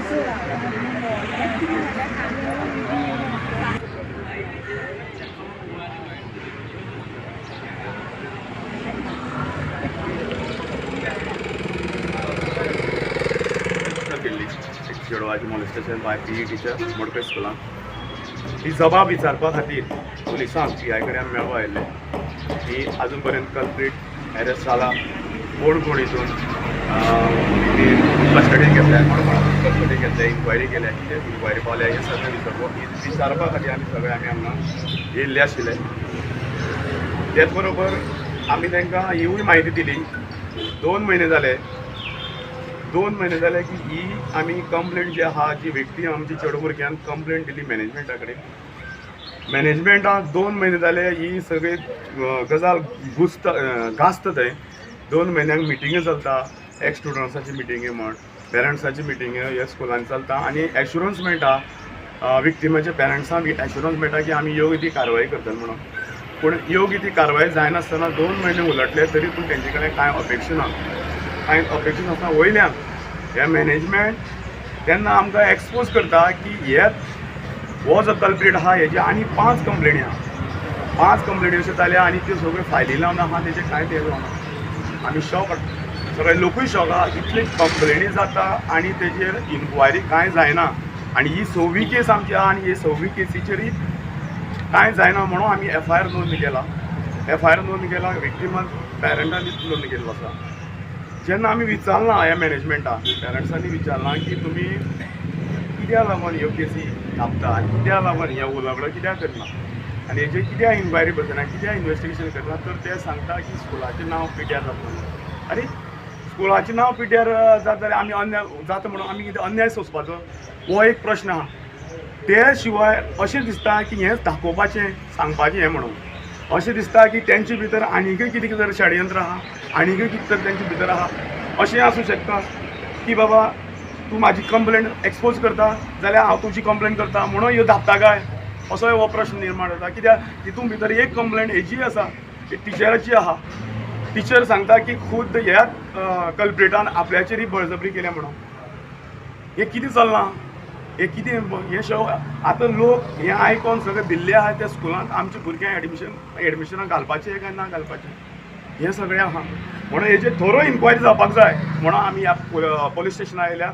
चेडवाची molestation by P E teacher Madkai स्कुलान ही जबाब विचारपा खातीर पुलिसांक पी I कडेन आमी मेळपा आयिल्ले की आजून पर्यंत कल्प्रीट एरेस्ट जाला, कोण कोण हितून कस्टडीन घेतल्या, कोण कोण कस्टडीन घेतल्या, इन्क्वायरी केल्या, कितें इन्क्वायरी पावल्या, हें सगळें विचारपा खातीर आमी सगळे आमी हांगा येयल्ले आशिल्ले. तेच बरोबर आमी तांकां हिवूय म्हायती दिली. 2 म्हयने जाले, 2 म्हयने जाले की ही आमी कंप्लेंट जी आहा, जी व्यक्ती आमची चेडो भुरग्यान कंप्लेंट दिली मॅनेजमेंटा कडेन. मॅनेजमेंटाक 2 म्हयने जाले ही सगळी गजाल घुसता गाजता थंय. 2 म्हयन्यांक मिटिंग्यो चलता, एक्स स्टुडंट्साची मिटिंग्यो म्हण, पेरंट्साची मिटिंग्यो ह्या स्कुलान चलता आनी एश्युरन्स मेळटा विक्टिमाच्या पेरंट्सांक एश्युरन्स मेळटा की आमी योग्य ती कारवाय करतले म्हणून. पूण योग्य ती कारवाय जायनासतना 2 म्हयने उलटले तरी पूण तेंचे कडेन कांय अपेक्षा ना, कांय अपेक्षा नासतना वयल्यान हे मॅनेजमेंट तेन्ना आमकां एक्सपोज करता की हे हो जो कल्प्रीट आहा हेजी आनी 5 कंप्लेनी आहा, 5 कंप्लेनी अश्यो जाल्या आनी त्यो सगळ्यो फायली लावन आहा, तेजें कांय तें जावना. आमी शॉक, सगळे लोकूय शॉक आहा, इतली कंप्लेनी जाता आनी तेजेर इन्क्वायरी कांय जायना. आनी ही 6वी केस आमची आहा आनी हे 6वी केसीचेरय कांय जायना म्हणून आमी एफ I R नोंद केला. एफ I R नोंद केला, विक्टिमान पेरंटांनी नोंद केल्लो आसा. जेन्ना आमी विचारलां ह्या मॅनेजमेंटाक, पेरंट्सांनी विचारलां की तुमी कित्याक लागून ह्यो केसी धांपता आनी कित्याक लागून हे उलगडो कित्याक करना आनी हेजेर कित्याक इन्क्वायरी बसयना, कित्याक इन्वेस्टिगेशन करना, तर ते सांगता की स्कुलाचें नांव पिड्ड्यार जाता म्हणून. आनी स्कुलाचें नांव पिड्ड्यार जाता जाल्यार आमी अन्याय जाता म्हणून आमी कितें अन्याय सोंसपाचो, हो एक प्रश्न आहा. ते शिवाय अशें दिसता की हें दाखोवपाचें सांगपाचें हें म्हणून अशें दिसता की तेंचे भितर आनीकय कितें कितें षडयंत्र आहा, आनीकय कितें तर तेंचे भितर आहा. अशें आसूं शकता की बाबा तूं म्हाजी कंप्लेन एक्सपोज करता जाल्यार हांव तुजी कंप्लेन करता म्हणून ह्यो धापता काय, असोय हो प्रश्न निर्माण जाता. कित्याक तितून भितर एक कंप्लेन हेजी आसा, टिचराची आहा. टिचर सांगता की खुद ह्या कल्प्रिटान आपल्याचेरय बळजबरी केल्या म्हणून. हें कितें चल्लां, हें कितें हें शव आतां लोक हें आयकोन सगळें भिल्ले आहा. त्या स्कुलांत आमच्या भुरग्यांक एडमिशनाक घालपाचें काय ना घालपाचें हें सगळें आहा. म्हणून हेजेर थोरो इन्क्वायरी जावपाक जाय म्हणून आमी ह्या पोलीस स्टेशनार आयल्या,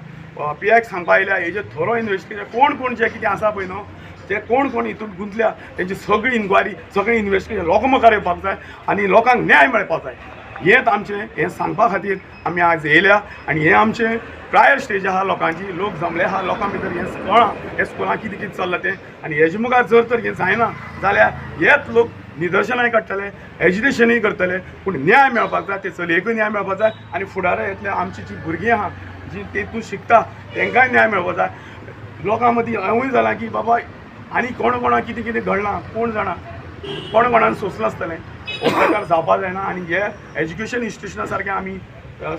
पी आयक सांगपा आयल्या. हेजेर थोरो इन्वेस्टिगेशन कोण कोण जे कितें आसा पळय न्हू ते कोण कोण हितून गुंतल्या तेंची सगळी इन्क्वायरी, सगळें इन्वेस्टिगेशन लोकां मुखार येवपाक जाय आनी लोकांक न्याय मेळपाक जाय. हेंच आमचें हें सांगपा खातीर आमी आज येयल्या आनी हें आमचें प्रायर स्टेज आहा. लोकांची लोक जमले आहा, लोकां भितर हें कळ्ळां हे स्कुलां कितें कितें चल्लां तें. आनी हेजे मुखार जर तर हें जायना जाल्यार हेच लोक निदर्शनांय काडटले, एजिटेशनूय करतले. पूण न्याय मेळपाक जाय, ते चलयेकूय न्याय मेळपाक जाय आनी फुडारा येतले आमची जी भुरगीं आहा जी तेतून शिकता तेंकांय न्याय मेळपाक जाय. लोकां मदीं हांवूय जालां की बाबा आनी कोण कोणाक कितें कितें घडलां कोण जाणा, कोण कोणान सोंसलां आसतलें. हो प्रकार जावपा जायना आनी हे एज्युकेशन इन्स्टिट्युशना सारकें आमी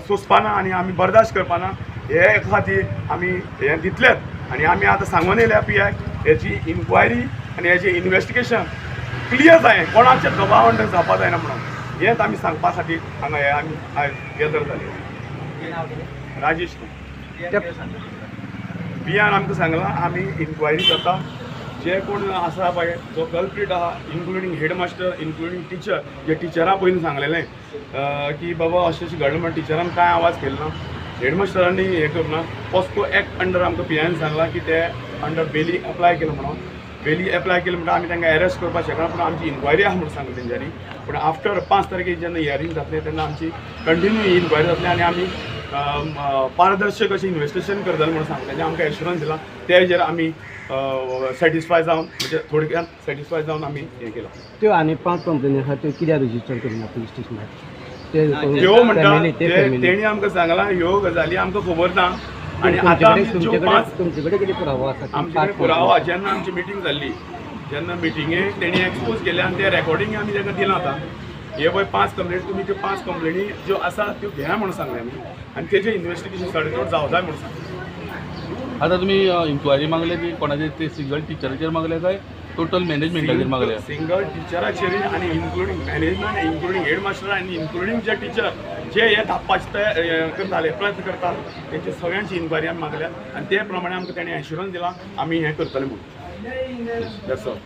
सोंसपाना आनी आमी बर्दाश्त करपाना. हे खातीर आमी हें दितलेच आनी आमी आतां सांगून येयल्या पी आयक हेजी इन्क्वायरी आनी हेजें इन्वेस्टिगेशन क्लियर जाय, कोणाच्या दबाव अंडर जावपा जायना म्हणून हेंच आमी सांगपा खातीर हांगा हे आमी आयज गॅदर जाले. राजेश पी आर आमकां सांगलां आमी इन्क्वायरी जाता, जे कोण आसा पळय जो कल्प्रीट आहा इन्क्लुडींग हेडमास्टर इन्क्लुडींग टिचर, जे टिचरां पयलीं सांगलेलें की बाबा अशें अशें घडलें म्हण टिचरान कांय आवाज केलो ना, हेडमास्टरांनी हें करूं ना. पॉस्को एक्ट अंडर आमकां पी आयन सांगलां की ते अंडर बेली एप्लाय केलें म्हणून. बेली एप्लाय केलें म्हणटा आमी तांकां एरेस्ट करपाक शकना, पूण आमची इन्क्वायरी आहा म्हणून सांगलें तेंच्यांनी. पूण आफ्टर 5 तारखेक जेन्ना हियरींग जातलें तेन्ना आमची कंटिन्यू इन्क्वायरी जातली आनी आमी पारदर्शक अशें इन्वेस्टिगेशन करतले म्हणून सांगलें. तेंच्यांनी आमकां एश्युरन्स दिला, तेजेर आमी सॅटिस्फाय जावन, म्हणजे थोडक्यात सॅटिस्फाय जावन आमी हें केलां. त्यो आनी 5 कंप्लेनी आहा त्यो कित्याक रजिस्टर करिना पुलीस स्टेशनार? त्यो म्हणटा तेणी आमकां सांगलां ह्यो गजाली आमकां खबर ना. आनी आतां तुमचे कडेन कितें पुरावो आसा? आमचे कडेन पुरावो जेन्ना आमची मिटींग जाल्ली जेन्ना मिटिंगेक तेणी एक्सपोज केले आनी ते रेकॉर्डिंग आमी ताका दिलां. आतां हे पळय 5 कंप्लेनी, तुमी त्यो 5 कंप्लेनी ज्यो आसा त्यो घेया म्हणून सांगलें आमी आनी तेजें इन्वेस्टिगेशन चड चड जावं जाय म्हणून सांगलें. आतां तुमी इन्क्वायरी मागले ती कोणाचेर, ते सिंगल टिचराचेर मागले काय टोटल मॅनेजमेंटाचेर मागले? सिंगल टिचराचेर आनी इन्क्लुडींग मॅनेजमेंट, इन्क्लुडींग हेडमास्टर आनी इन्क्लुडींग जे टिचर जे हे धापपाचे ते करताले प्रयत्न करतात तेंचे सगळ्यांची इन्क्वायरी आमी मागल्या आनी ते प्रमाणे आमकां तेणी एश्युरन्स दिला आमी हें करतले म्हणून. That's all.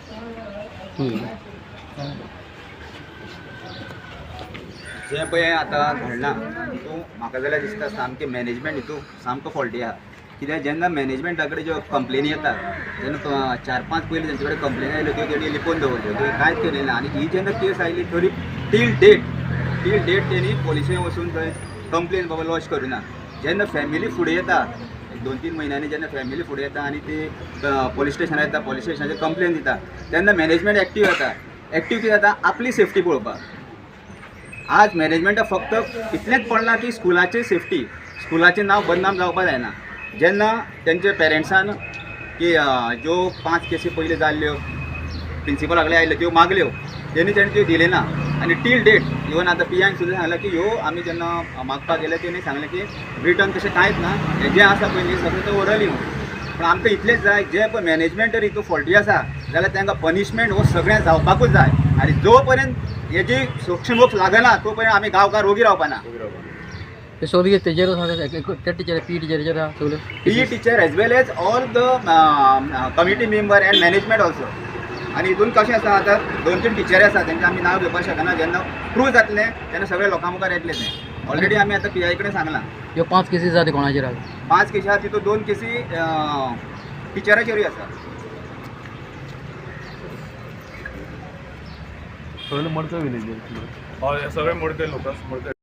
जें पळय आतां घडलां तितून म्हाका जाल्यार दिसता सामकें मॅनेजमेंट हितून सामको फॉल्टी आहा. कित्याक जेन्ना मॅनेजमेंटा कडेन ज्यो कंप्लेनी येता तेन्ना 4-5 पयलीं तेंचे कडेन कंप्लेनी आयल्यो त्यो तेणी लिपोवन दवरल्यो, त्यो कांयच केलें ना. आनी ही जेन्ना केस आयली तरी टील डेट तेणी पोलिसे वचून थंय कंप्लेन बाबा लॉज करुना. जेन्ना फॅमिली फुडें येता 2-3 म्हयन्यांनी जेन्ना फॅमिली फुडें येता आनी ती पोलीस स्टेशनार येता, पोलीस स्टेशनाचेर कंप्लेन दिता तेन्ना मॅनेजमेंट एक्टीव जाता. एक्टीव कितें जाता आपली सेफ्टी पळोवपाक. आज मॅनेजमेंटाक फक्त इतलेंच पडलां की स्कुलाची सेफ्टी, स्कुलाचें नांव बदनाम जावपाक जायना. जेन्ना तेंच्या पेरंट्सान की ज्यो 5 केसी पयलीं जाल्ल्यो प्रिंसिपला कडेन आयल्यो त्यो मागल्यो तेणी तेणी त्यो दिल्यो ना. आनी टील डेट इवन आतां पी आयन सुद्दां सांगलां की ह्यो आमी जेन्ना मागपाक गेले तेणी सांगलें की रिटर्न तशें कांयच ना, हें जें आसा पळय न्ही सगळें तें ओरली म्हणून. पूण आमकां इतलेंच जाय जे पळय मॅनेजमेंट जर हितून फॉल्टी आसा जाल्यार तांकां पनिशमेंट हो सगळ्यांक जावपाकूच जाय. आनी जो पर्यंत हेजी सोक्षमोक्ष लागना तो पर्यंत आमी गांवकार रोगी रावपाना. ते सगळे तेजेर आसा, त्या टिचर पी टिचरीचेर आसा सगळ्यो. PE teacher as well as all the committee member and management also. आनी हितून कशें आसा आतां 2-3 टिचरी आसा तेंचें आमी नांव घेवपाक शकना, जेन्ना प्रूव जातलें तेन्ना सगळ्या लोकां मुखार येतलें तें. ऑलरेडी आमी आतां पी I कडेन सांगलां. ह्यो 5 केसीस आसा त्यो कोणाचेर आसा? 5 केसी आसा तितून 2 केसी टिचराचेरूय आसा. सगळे मडकय विलेजीर. हय, सगळे मडकय लोक, मडकय.